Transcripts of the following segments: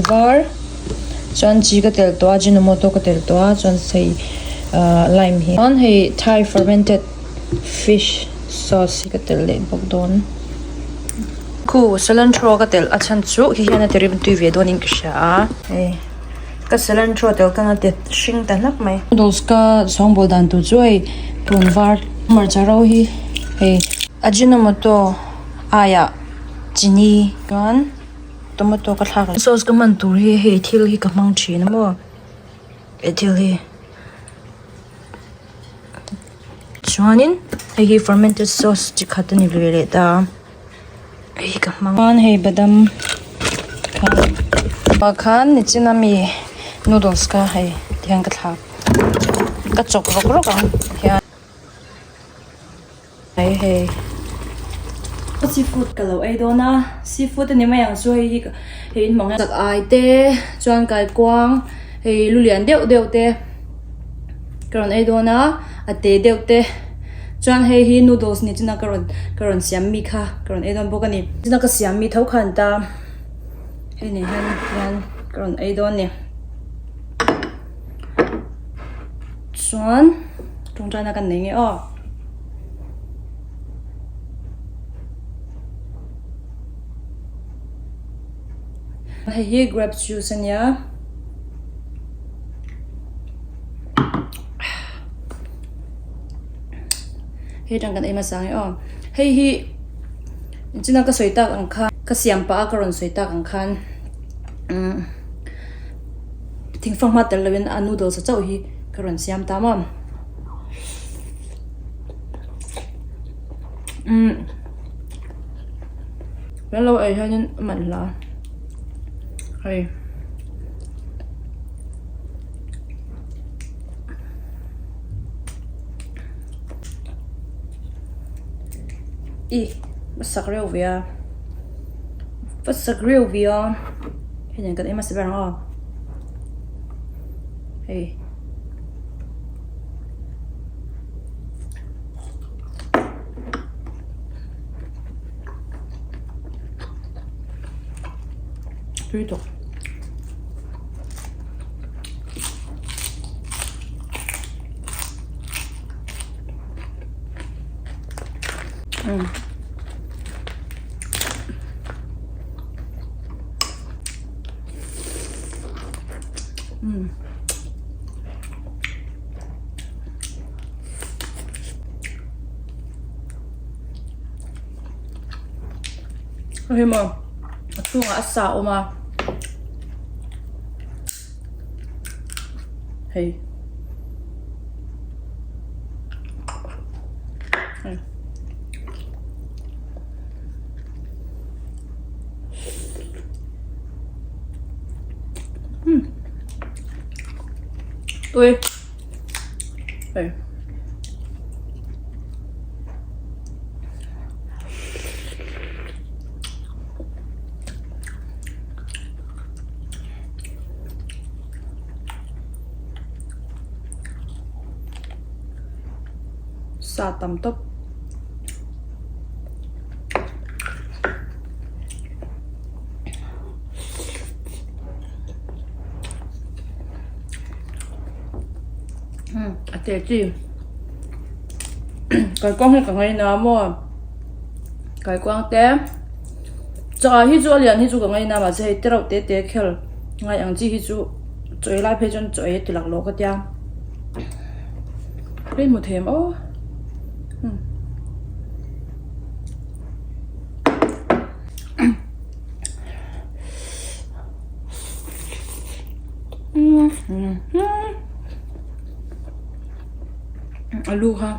var chuan chi ka telh tawh a ajinomoto ka telh tawh a chuan hei ahh lime hi chuan hei thai fermented fish sauce hi ka telh leh bawk dawn. Khu cilantro ka telh a chhan chu khi hian a ti rimtui ve dawn in ka hria a hei ka cilantro telh khan a ti hring ta hlak mai. Noodles ka sawngbawl dan tur chu hei tun var hmarcha ro hi hei ajinomoto aiah chini chuan tomato ka thlak leh sauce ka hman tur hi hei thil hi ka hmang thin a maw he thil hi. Chuanin hei hi fermented sauce chi khat a ni ve leh ta a hei hi ka hmang chuan hei badam ah khan nichin ami noodles kha hei tihian ka thlak ka chawk rawk rawk ang hian. Hei hei seafood ka lo ei dawn a seafood a ni mai ang chu hei hi hei in hmang chak ai te chuan kaikuang hei lu lian deuh deuh te ka rawn ei dawn a a te deuh te chuan hei hi noodles ni china ka rawn ka rawn siam mi kha ka rawn ei dawn bawk a ni china ka siam mi tho kha an ta hei nen hian hian ka rawn ei dawn a ni chuan tawngtaina kan nei nge aw. Hei hi grape juice a nia. Hei atang kan ei hmasa ang e aw. Hei hi inchina ka sawi tak ang khan ka siam pah a ka rawn sawi tak ang khan umm thingfanghma tel lovin a noodles chauh hi ka rawn siam ta maw. Umm kan lo ei hianin a man hla hei i va sak reuh ve a va sak reuh ve a hei nen kan ei hmasa ber ang aw hei. Tui tawk. Umm. Umm. Hei maw a chhungah a sa a awm a hei hei. Tui hei sa tam tawp. A te chi kaikuang hi ka ngaina maw kaikuang te chaw hi chu a lian hi chu ka ngaina mahse hei te reuh te te khel ngai ang chi hi chu chaw ei lai phei chuan chaw ei ti lak lawk a tia hei hmu them aw. Alu kha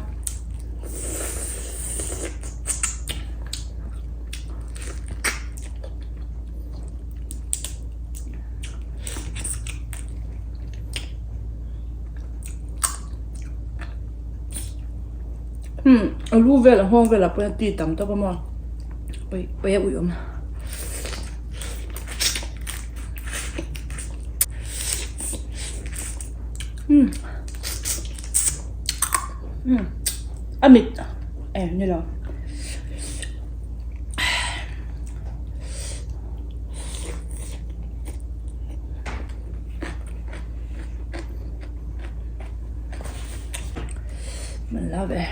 umm alu vel a nghawng velah pawh hian ti tam tawk a maw pawi pawi a ui awm. Umm umm a mit eh ni lo Man la ve.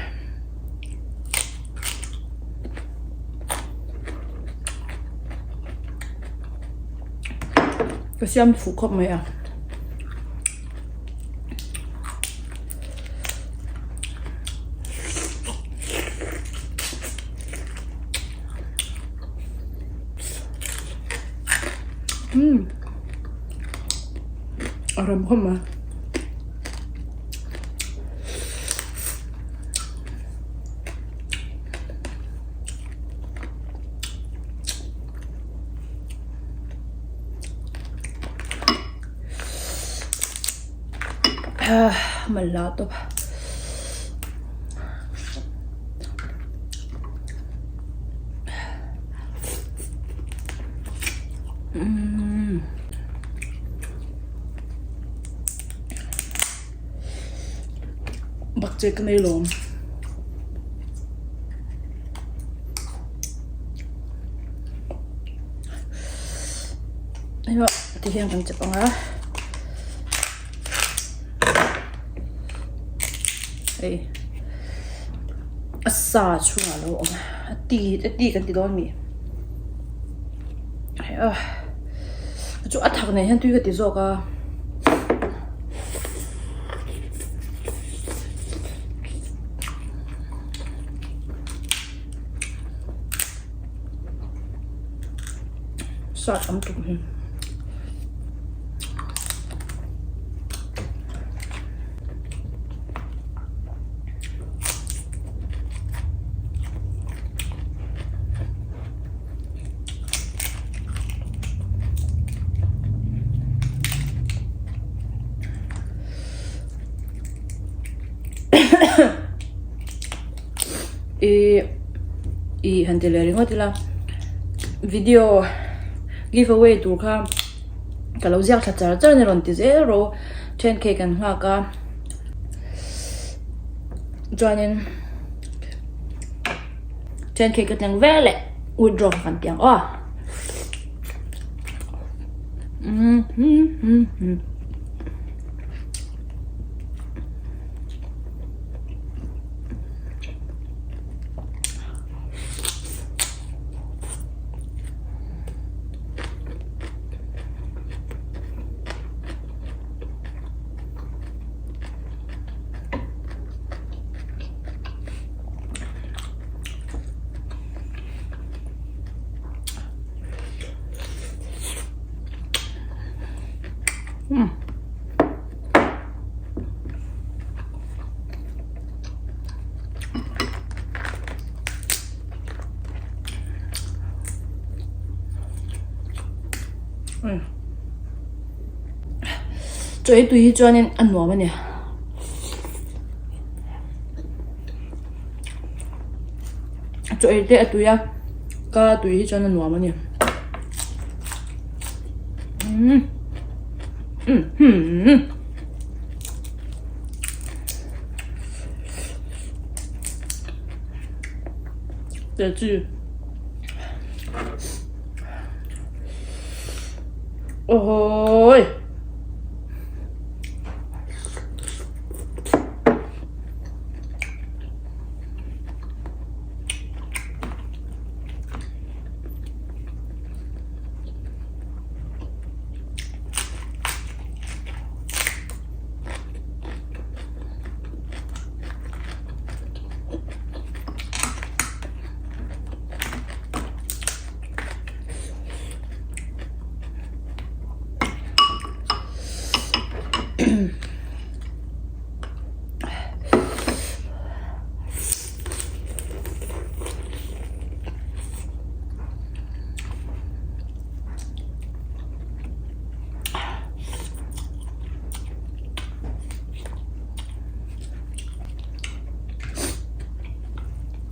Ka siam fuh khawp mai a. Umm a ram khawp mai. Man la tawp. Umm. Bak che ka nei lawm. Hei ti hian kan chep ang a. Hei a sa chhungah a lo awm a a ti a ti kan ti dawn mi. Hei a chu a thak nen hian tui ka ti zawk a. Sa tam tuk hi. I i han ti leh ringawt ila video give away tur kha ka lo ziak thla char char a ni rawn ti zel rawh then cake an nghak a chuanin then cake ka tleng veleh withdraw kha kan ti ang aw umm hmm hmm hmm. Hmm. Chaw ei tui hi chuanin a nuam a ni. Chaw ei te a tui a, ka tui hi chuan a nuam a ni. Umm umm Te chu. Ôi.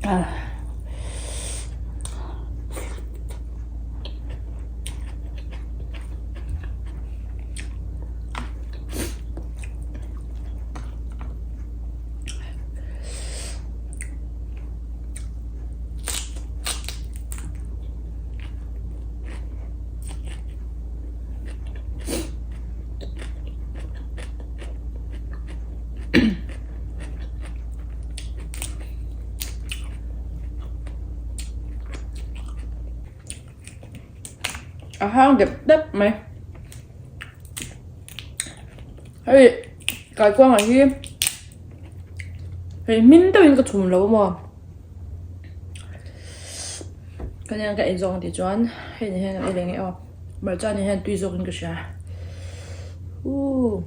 Ah. A hang dep dep mai. Hei kaikuangah hi hei hmin deuhin ka chhum lo maw. Ka nen ka ei zawk ang tih chuan hei ni hian ka ei leh ngei aw. Hmarcha ni hian tui zawkin ka hria. Ooh.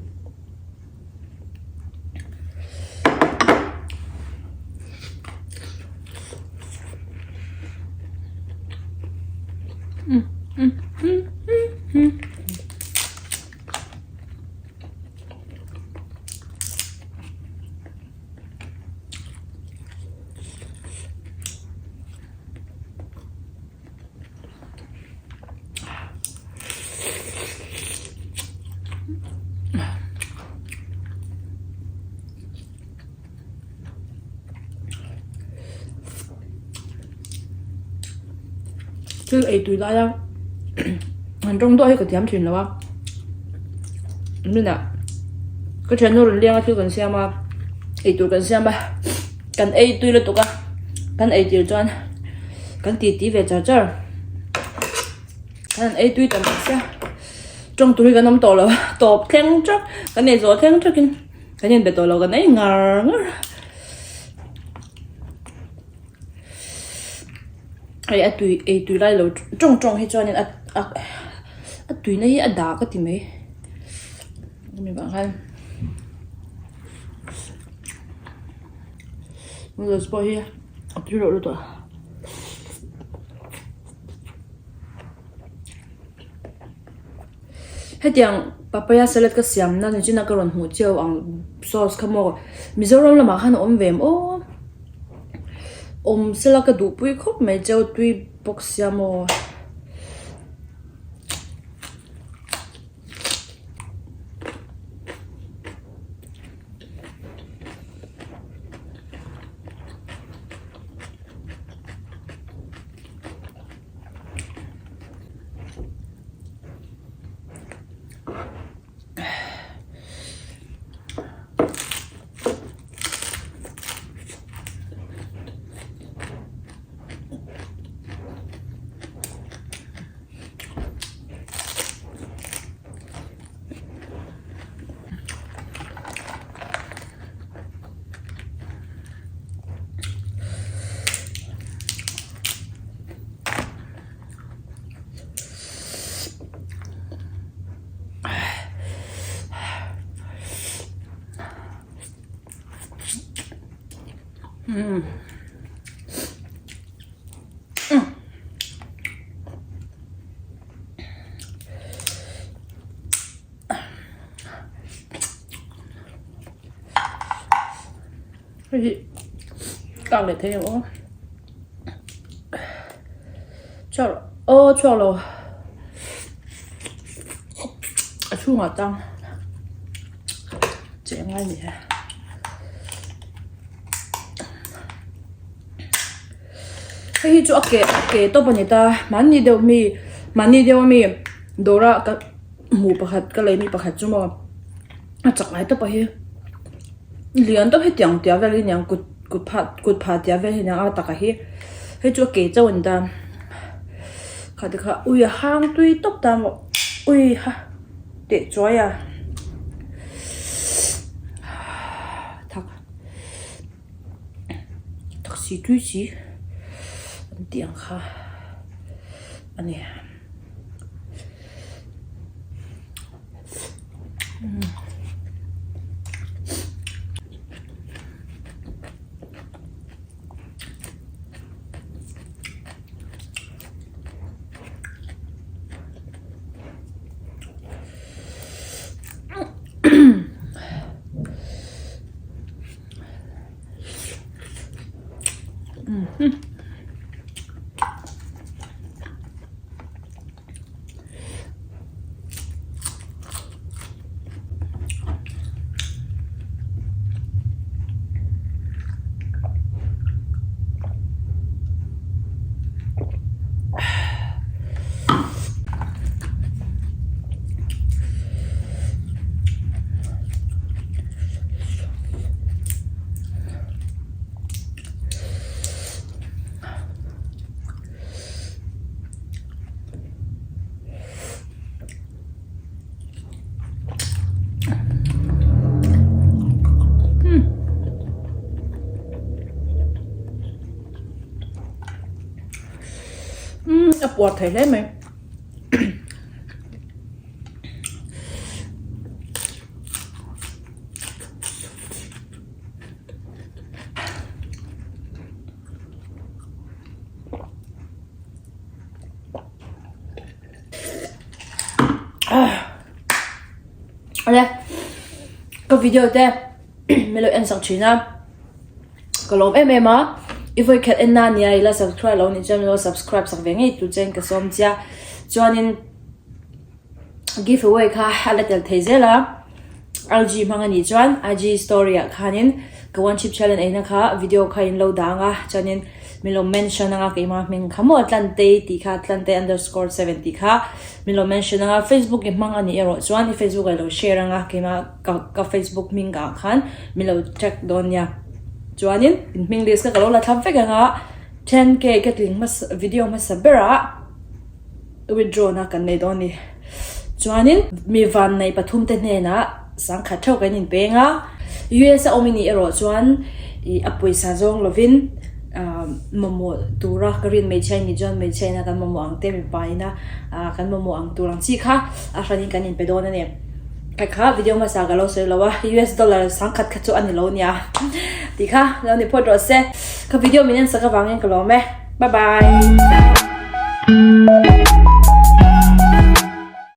Thil ei tui lai a an tawng duah hi ka thiam thin lo a minah ka thiannu rawn leng a thil kan siam a eitur kan siam a kan ei tui lutuk a kan ei tir chuan kan ti ti ve char char kan ei tui tam tak sia tawng tur hi kan awm tawh lo tawp thleng teuh kan ei zawh thleng teuh in kan inbe tawh lo kan ei ngar ngar hei a tui ei tui lai lo tawng tawng hi chuanin a a tuina hi a dah ka ti mai hemi vang hian. Noodles pawh hi a tui loh lutuk a. Hetiang papaya salad ka siam na nichina ka rawn hmuh chiau ang sauce kha maw Mizoram lamah khan a awm ve em aw awm sela ka duhpui khawp mai cheu tui bawk sia maw. Hei hi kak leh thei ang aw chhuak aw chhuak lo a chhungah tang cheh ngai a ni e. Hei hi chu a ke a ke tawp a ni ta mahni deuh mi mahni deuh ami dawra ka hmuh pakhat ka lei mi pakhat chu maw a chak lai tawp a hi lian tawp hetiang tia vel hi aniang kut kut phah kut phah tia vel hi aniang a taka hi hei chu a ke chauh a ni ta kha te kha ui a hang tui tawp ta maw ui ha teh chuai a thak. Taxi tui chi an tih ang kha a ni. A puar thei hle mai. Awle ka video te min lo en sak thin a ka lawm em em a i vawi khat en na nia ila subscribe lo nih chuan min lo subscribe sak ve ngei tur chuan ka sawm chia chuanin give away kha a la tel thei zel a IG hmang a nih chuan IG story ah khanin ka one chip challenge eina kha video kha in lo dang a chuanin min lo mention anga keimah hming kha maw Tlantei tih kha Tlantei underscore seven tih kha min lo mention anga Facebook i hmang a nih erawh chuan i Facebook ah i lo share anga keimah ka ka Facebook hming ah khan min lo tag dawn nia chuanin in hming list kha ka lo la thlap vek anga 10k ka tling hmasa video hmasa berah. Withdraw na kan nei dawn a ni. Chuanin mi vannei pathum te hnenah sangkhat theuh kan inpeng a, US a awm i nih erawh chuan ih a pawisa zawng lovin ah mamawh tura ka rin hmeichhia i nih chuan hmeichhia ina kan mamawh ang te mipa ina ah kan mamawh ang tur ang chi kha a hranin kan inpe dawn a ni. Kha kha video hmasa ka lo sawi lo a, US dollar sangkhat kha chu a ni lo nia tih kha lo ni phawt rawh se. Ka video min ensak avangin ka lawm e. Bye bye.